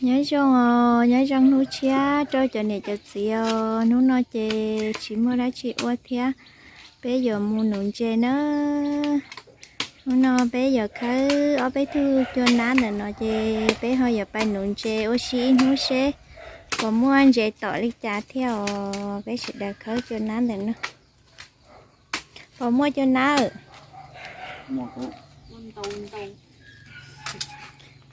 Nyob zoo os, nyob zoo hnub tshiab rau cov niam cov txiv os. Hnub no ces tsis muaj dab tsi ua thiab, peb yuav mus nuv ntses na. Hnub no peb yuav khawb ob peb tug cua nab ntawm no ces peb ho yuav pais nuv ntses ua si ib hnub seb puas muaj ntses tom li cas thiab os. Peb sawv daws khawb cua nab ntawm no. Puas muaj cua nab?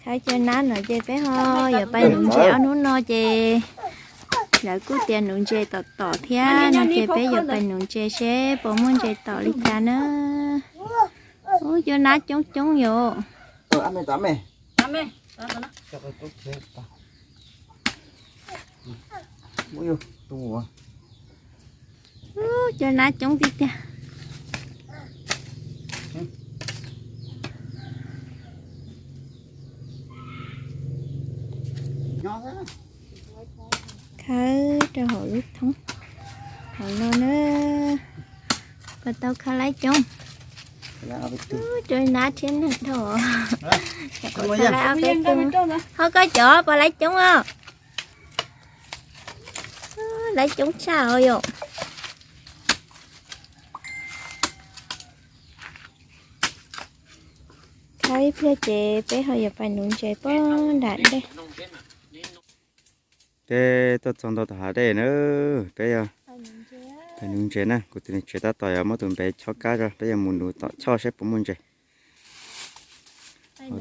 Khawb cua nab no ces peb ho yuav pais nuv ntses ob hnub no ces lawv kuj tias nuv ntses tom tom thiab no ces peb yuav pais nuv ntses seb puas muaj ntses tom li cas na. Ub, cua nab coob coob yom. Ub, cua nab coob tiag tiag. Khawb rau hauv lub thoob hauv no na. Puas tau khawb laib coob? Ub, cua nab thiab neeg dhau. Ho koj cov puas laib coob os? Laib coob tshaj os yom. Khawb ib pliag ces peb ho yuav pais nuv ntses puag nram dej. Peb tuaj txog ntua tom hav dej na, peb yuav pais nuv ntses na. Kuv tus niam tsev tab tom yuav muab tus npe chob kab tso, peb yuav mus nuv tom choj seb puas muaj ntses.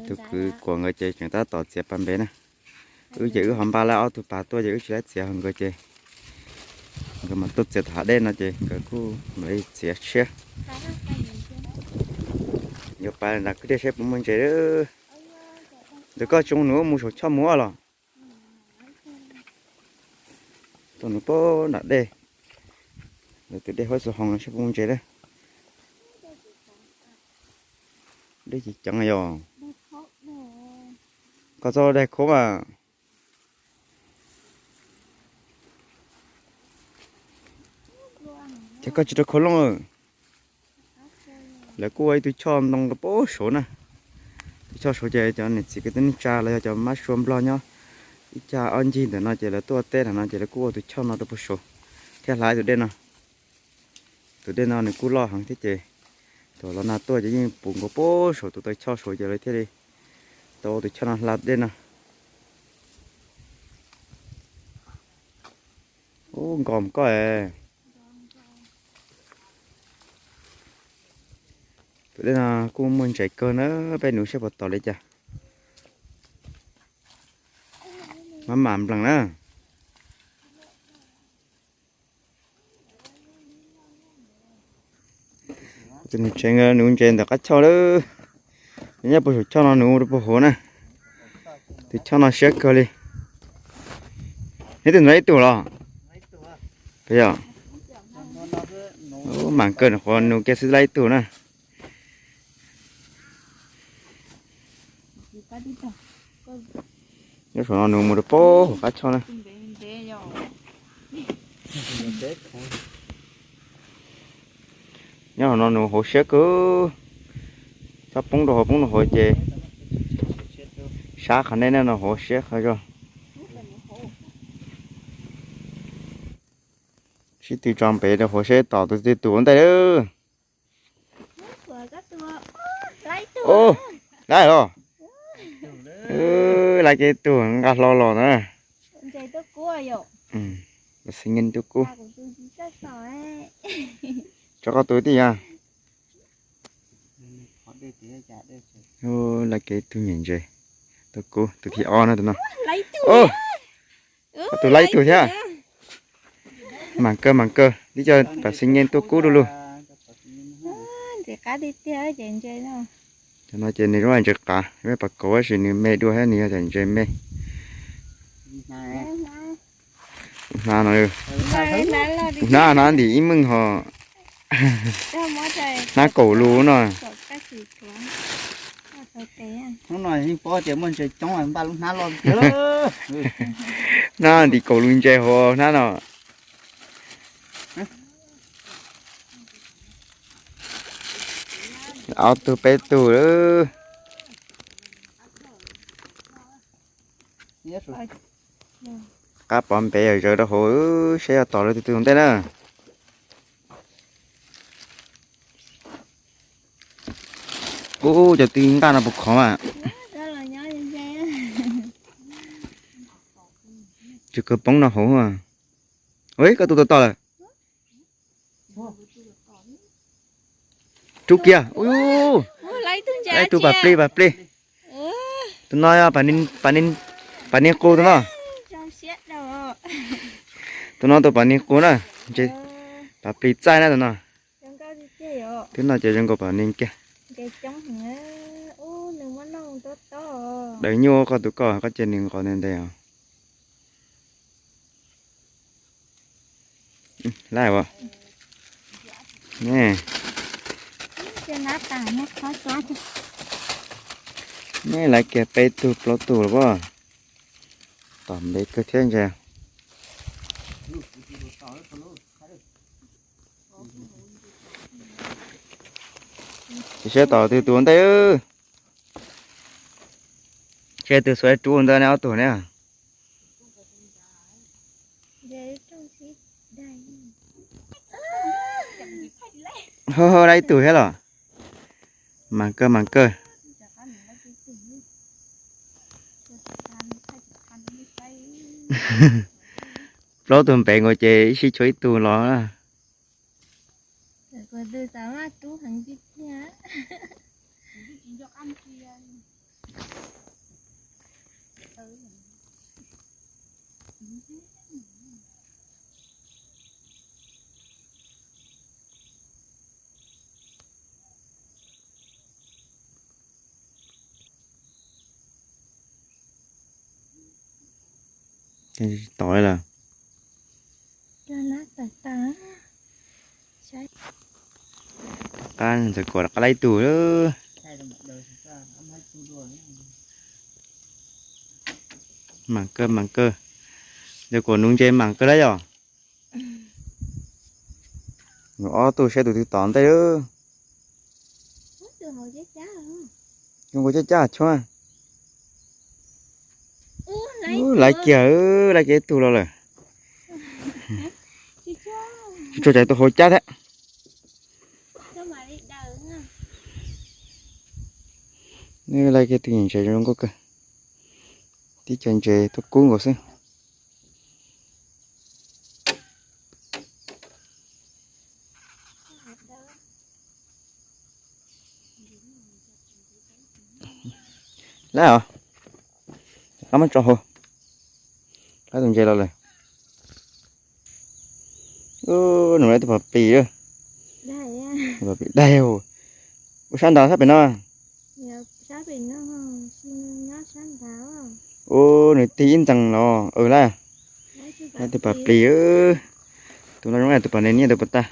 Tus kwv Kuam nkawd ces tseem tab tom txiav pas npe na. Wb ces wb ho npaj lawm ob tug pas tuaj ces wb tsis laib txiav, ho nkawd ces nkawd mas tuaj txiav tom hav dej no ces nkawd kuj mam li txiav tshiab. Yuav pais nram kwj dej seb puas muaj ntses. Ntawm koj tsis nuv mus saum choj mus los? Tuaj nuv puag nram dej, ntawm tus dej huab xu hoo no seb puas muaj ntses lawm. Dej ceev ceev yom. Koj txoj daig khuab mas. Ces koj tsis rau khau looj. Lawv kuj ua ib tug choj ntoo rau puag saud na. Tus choj saud ces cov niam txiv kwv tij neej tsa los yog cov mab sua nplog nyob ib cag ob ncig ntawm no ces lawv tuaj teb ntawm no ces lawv kuj ua tus choj no rau puag saud thiab hla tus dej no. Tus dej no nws kuj loj heev thiab ces thaum los nag tuaj ces yeej puv nkaus puag saum tus taw choj saud ces lawv thiaj li tau ua tus choj no hla dej no. Ub, nkos koj es. Tus dej no kuj muaj ntses kawg na, peb nuv seb puas tom li cas. Maj mam nplees na. Tus niam tsev nkawd nuv ntses ntawm qab choj lawm. Nyob puag saum choj no nuv rau puag hauv na. Tus choj no siab kawg li. Neb twb nuv ib tug los? Yog. Ub, mam kawg, nws qhuav nuv kiag xwb laib ib tug na. Nyob saum no nuv mus rau puag hauv qab choj na. Nyob hauv no nuv hauv siab kawg. Txhob poob rau hauv, poob rau hauv ces sab qhov nej no hauv siab qhov zog. Sib tw tso npev rau hauv seb tom tus twg tus ua ntej lawm. Ub, laib los. Laib kiag tug nqa hlo los na. Xeeb Nyeej tuaj kub. Tso koj tus tij yog. Laib kiag tug nyem ntses tuaj kub, tus thib ob no tus no. Koj tus laib tug thiab. Mam kawg, mam kawg, tib co pam Xeeb Nyeej tuaj kub du lug. Cov no ces nws zoo ntses qav, pam kauv tab sis nws me dua thiab, nws yog cov ntses me. Hnab no, hnab no ntim ib meej ho. Hnab kaum lus no. Hnub no yeej paub tias muaj ntses coob, npaj lub hnab loj tiag. Hnab ntim kaum lus ntses hauv hnab no. Ob tug peb tug lawm. Qab pov npe zawv rau hauv, saib yuav tom lawv tus twg ua ntej na. Ub, cov tw nqaj no puas khov mas. Tsis kawg poob no hauv. Ua, koj tus tom tom lawm. Rub kiag. Ib tug pam plig, pam plig. Tus no yog pam nig qus tus no. Tus no tus pam nig qus na. Pam plig txaij na tus no. Twb noj ces zoo nkaus pam nig kiag. Daws nyuj koj tus koj, koj cia nws nqos ntev ntev os. Lawm as. Nej laiv kiag peb tug plaub tug los as. Tom ntev kawg thiab ntag. Ces saib tom twg tus ua ntej. Saib tus xuav rub ua ntej ne, ob tug ne. Ho, ho, lawm ib tug thiab los. Mas kawg, mas kawg. Plaub tug npe nkaus ces ib sij tshuav ib tug los. Tom lawm. Qab ntxawm kom qab lawm ib tug. Mas kawg, mas kawg. Ntxawm kom nuv ntses mas kawg lawm yom. Nuv ob tug saib tus twg tom ntej. Zoo nkaus cab cab tshuab. Laiv kiag, laiv kiag ib tug los lawm. Tsuas tsam tus hauv cab thiab. Laiv kiag tus ntses zoo nkauj kawg. Tib co ntses tuaj kub nkaus xwb. Lawm os. Qab muab tso hauv. Qab tus ntses los lawm. Nws lawv tus pam plis, pam plis daig. Ua sab nrad sab pem no. Ua nws tig ib ntxees los lawm. Lawv tus pam plis. Tus no zoo tus pam nes niaj tus puas tag.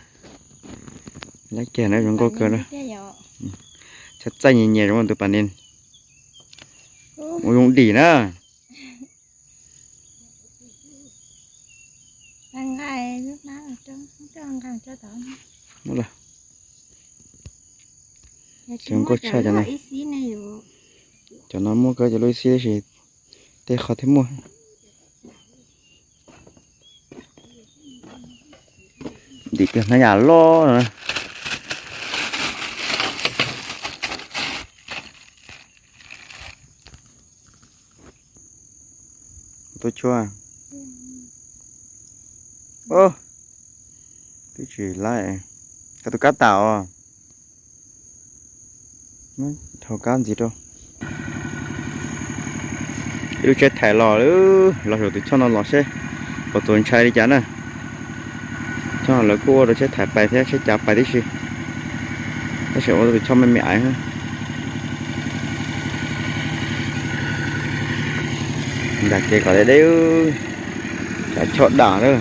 Lawv kiag no zoo nkauj kawg na. Txaij txaij nyias nyias zoo tus pam nes. Ua zoo dim na. Zoo nkauj tshaj cov no. Cov no muaj kawg cov lub ib xib tab sis tej qhov thiaj muaj. Dim kiag hnab yam loj no. Tuaj tshuab. Twb tsis laib. Koj tus kab tam os. Dhau kab ntxiv rau. Ib lub tsheb thais los, los saum tus choj no los seb puas txaus ntshai li cas na. Choj lawv kuj ua rau tsheb thais pais thiab tsheb cav pais tib si, tab sis ua tus choj me me aiv. Nram kev kom deb deb, tsam choj dam na.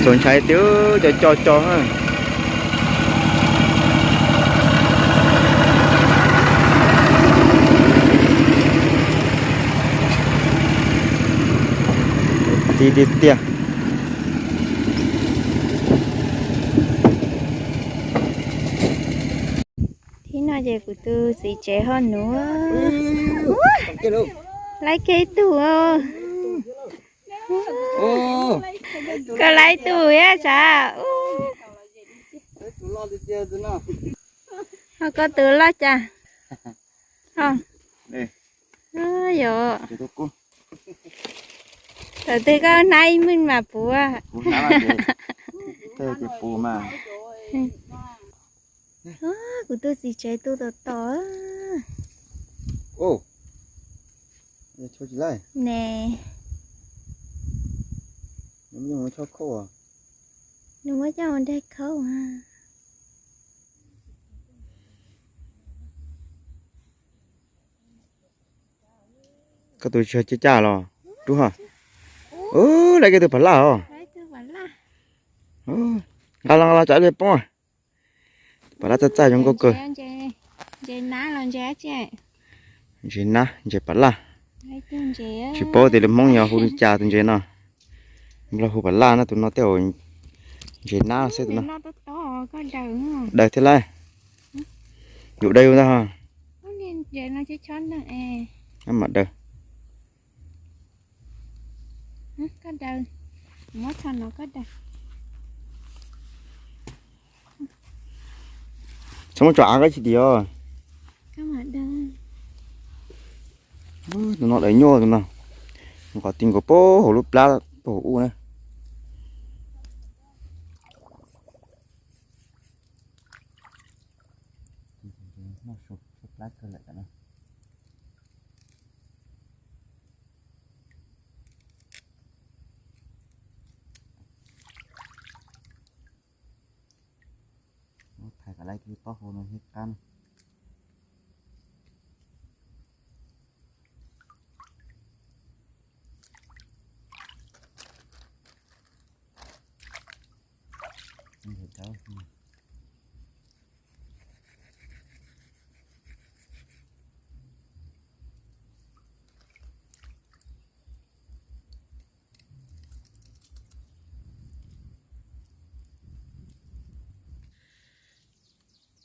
Txaus ntshai tiag, co co co na. Ti tiag tiag. Thib no Ces kuv tus txiv tsev ho nuv. Laib kiag ib tug. Koj laib ib tug thiab sav. Ho koj tus loj cas? Ho. Yog. Thaum twg koj hnab ib meej mas puv. Kuv hnab mas puv mas. Kuv tus txiv tsev tu tom tom. Ne. Nws muab coj mus daig khaub. Koj tus tsis yog caj los rub ho. Laib kiag tus pas laj os. Nqa los nqa los tsam ib pliag poob. Pas laj txaij txaij zoo nkauj kawg. Ntses nab, ntses pas laj. Tsis paub tias lus Hmoob yog hu li cas tus ntses no. Nplog hu pas laj no, tus no tej zaum ntses nab xwb tus no. Daws thiab lauj. Yus daws yus ntag ho. Mas daws. Txhob muab tso av koj tsis tim os. Tus no daws nyuaj tus no. Nws qhov ti nkaus pem hauv lub plab pem hauv ub na. Thaiv kom laib kiag pob hau no thiaj qab.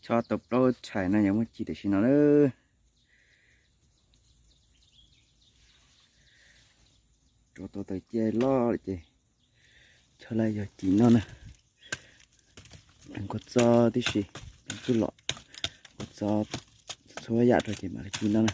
Tso tau plaub tshais no yog muaj ci tam sim no na. Rau tau taws ciaj loj lawm ces tso lawm yog ci noj na. Pleev kua txob tib si, pleev txuj lom, kua txob txhua yam rau ces mam li ci noj na.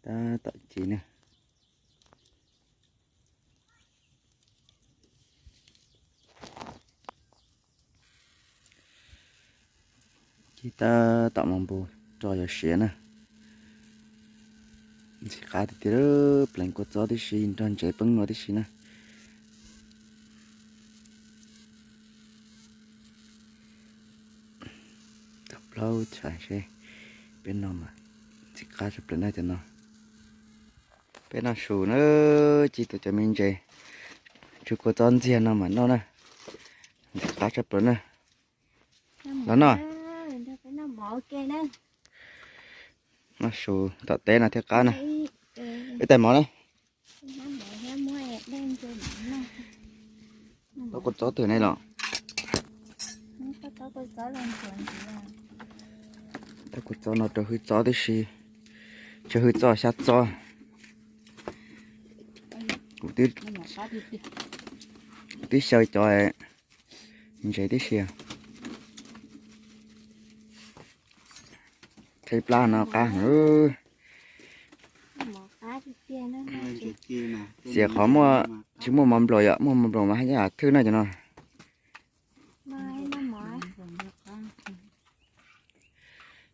Tab tom ci na. Ci tab tom mos npus rau yuav siav na. Ntxim qab tiag tiag, pleev kua txob tib si nrog ntsev poob nua tib si na. Tau plaub tshais seb peb noj mas ntxim qab tshaj plaws na cov no. Peb noj su na, ci tau cov me ntses tsw kua txob ntxiag no mas noj na, ntxim qab tshaj plaws na. Los noj. Noj su tom teb no thiaj qab na. Ib tais mov na. Tab kua txob twg ne los? Tab kua txob no rau hwj txob tib si, tsis hwj txob xyab txob. Kuv twb xyaw cov ntses tib si. Thaij plab no qab heev. Xiam qhov muaj, tsis muaj mov nplaum yom, muaj mov nplaum mas haj yam thwj no cov no.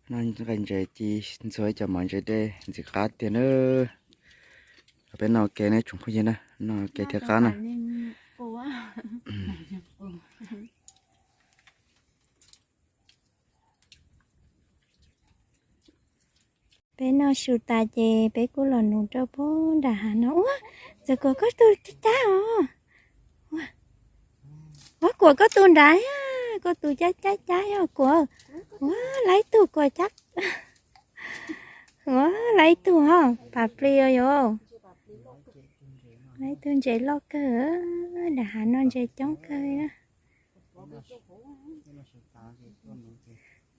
Noj nqaij ntses ci ntxuag ib co mov ntses dej ntxim qab tiag na. Peb noj ke ne tsoom phooj ywg na, noj ke thiaj qab na. Peb noj su tas ces peb kuj los nuv rau puag nram hav no. Ua, txawm kuam koj tus cab os. Ua, kuam koj tus nrad, koj tus cab cab cab yog kuam. Ua, lab ib tug kuam cab. Ua, lab ib tug ho, pam plis os yom. Lab ib tug ntses loj kawg, nram hav no ntses coob kawg li na.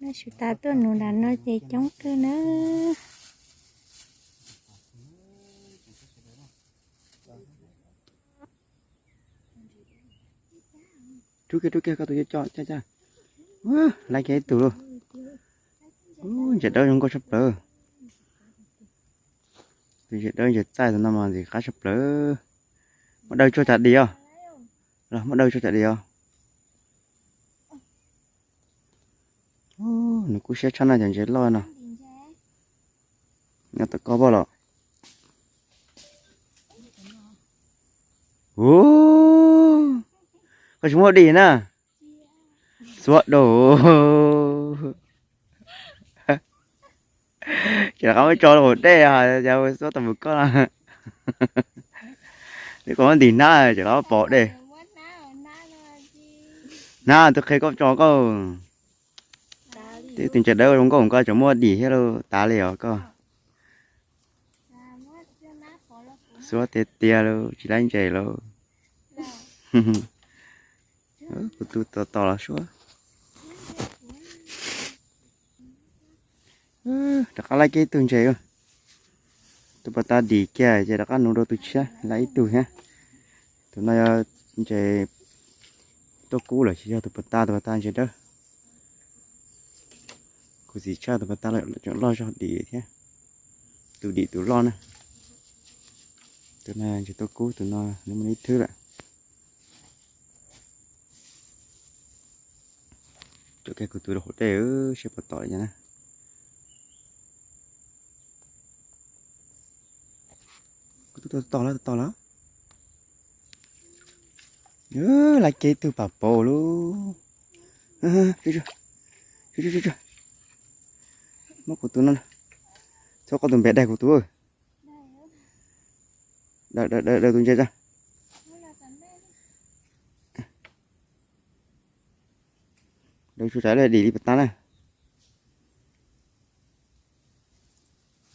Noj su tas tuaj nuv nram no ces coob kawg na. Rub kiag, rub kiag koj tus coj, coj, coj. Lab kiag ib tug lauj. Ntses dawb zoo nkauj tshaj plaws. Tus ntses dawb ntses txaij tus no mas ntxim qab tshaj plaws. Muab daws tsuag cas dim os. Los muab daws tsuag cas dim os. Nws kub siab tshaj na cov ntses loj no. Nyob tom koj poj los. Ua, koj tsis muab dim na. Xuab dau. Ces rov qab muab tso rau hauv dej, cas xuab tau mus koj no. Twb koj muab ntim hnab ces rov qab pov dej. Hnab tus qhe koj tso koj. Twb tus ntses dawb zoo nkauj koj tseem muab dim thiab lauj, tas li os koj. Xuab tiag tiag lauj, tsis laib ntses lauj. Kuv tus tos tos los suab. Rov qab laib kiag ib tug ntses. Tus pas tas dim kiag ces rov qab nuv rau tus tshiab, laib ib tug thiab. Tus no yog ntses tuaj kub lawm, tsis yog tus pas tas, tus pas tas ntses dawb. Kuv txiv tshaj tus pas tas tseem loj zog dim thiab. Tus dim tus loj na. Tus no ntses tuaj kub, tus no nws muaj ib thwb lawm. Tso kiag kuv tus rau hauv dej seb puas tom li cas na. Kuv tus tos los, tos los. Laib kiag ib tug pam paus lauj. Muab kuv tus no, txhob koj tus npe daig kuv tus. Daws, daws, daws tus ntses tso. Daws tsuas tsam li dim li pas tas na.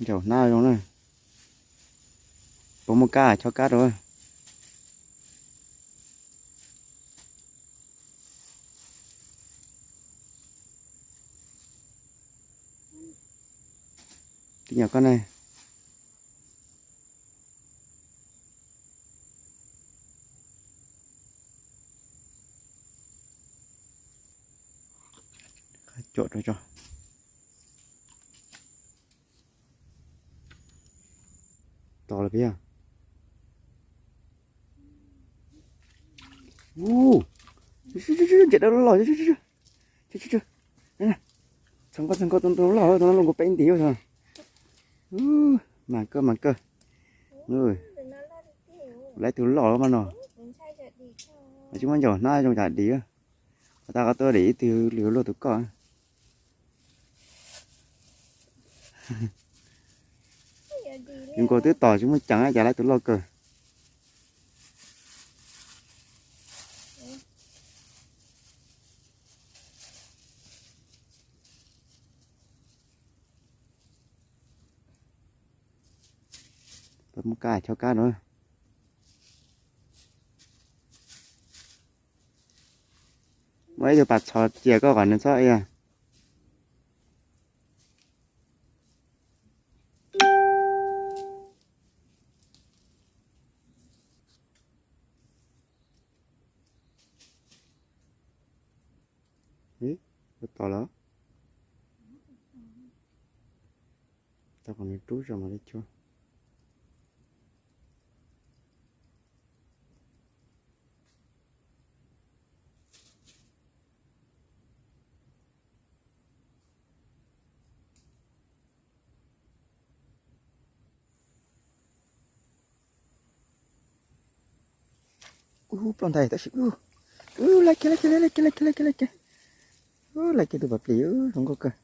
Ntsaum hnab zoo na. Puas muaj kab chob kab rau. Tij nyam koj ne. Cuam rau tso. Tos lawm peb yog. Ntses dawb loj. Txog nkauj, txog nkauj, tus no loj, tus no loj nkaus peb ntim. Mas kawg, mas kawg. Lawv tus loj mas no. Tsis muaj ntsaum hnab zoo cas dim. Qhov tas qhov tuaj dim ib tug lwm luaj tus koj. Yus nkaus twb tos tsis muaj ceev cas lawv tus loj kawg. Muab kab chob kab no. Muaj ib tug pas txhos cia koj kom nws txhob ia. Ib, tos lawm. Tau kom nws rub zog mam li cuab. Ub, ploj nthav tab sis ub, ub, laj kiag, laj kiag, laj kiag, laj kiag, laj kiag, laj kiag. Ub, laj kiag tus pas plis, ub, zoo nkauj kawg.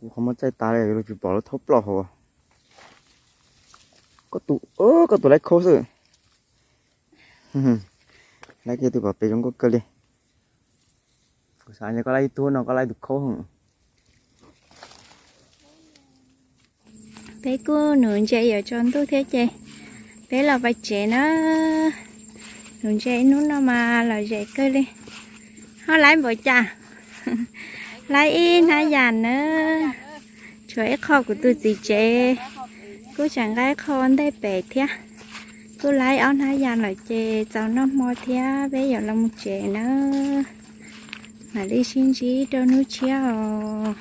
Qhov muag txaij tas li yuav luag tsis pom lub thaub ploj hauv. Koj tus, koj tus laib khaub xwb. Laib kiag tus kom pem zoo nkauj kawg li. Kuv xav tias koj laib ib tug no koj laib tus khaub. Peb kuj nuv ntses yuav tsaus ntuj thiab ces peb los pais tsev na. Nuv ntses ib hnub no mas lom zem kawg li. Ho laib npaum cas? Laib ib hnab yas na. Tshuav ib qho kuv tus txiv tsev kuj tseem nqa ib qho ua ntej pem thiab. Kuj laib ob hnab yas lawm ces txaus noj hmo thiab peb yuav los mus tsev na. Mam li sib ntsib rau hnub tshiab os.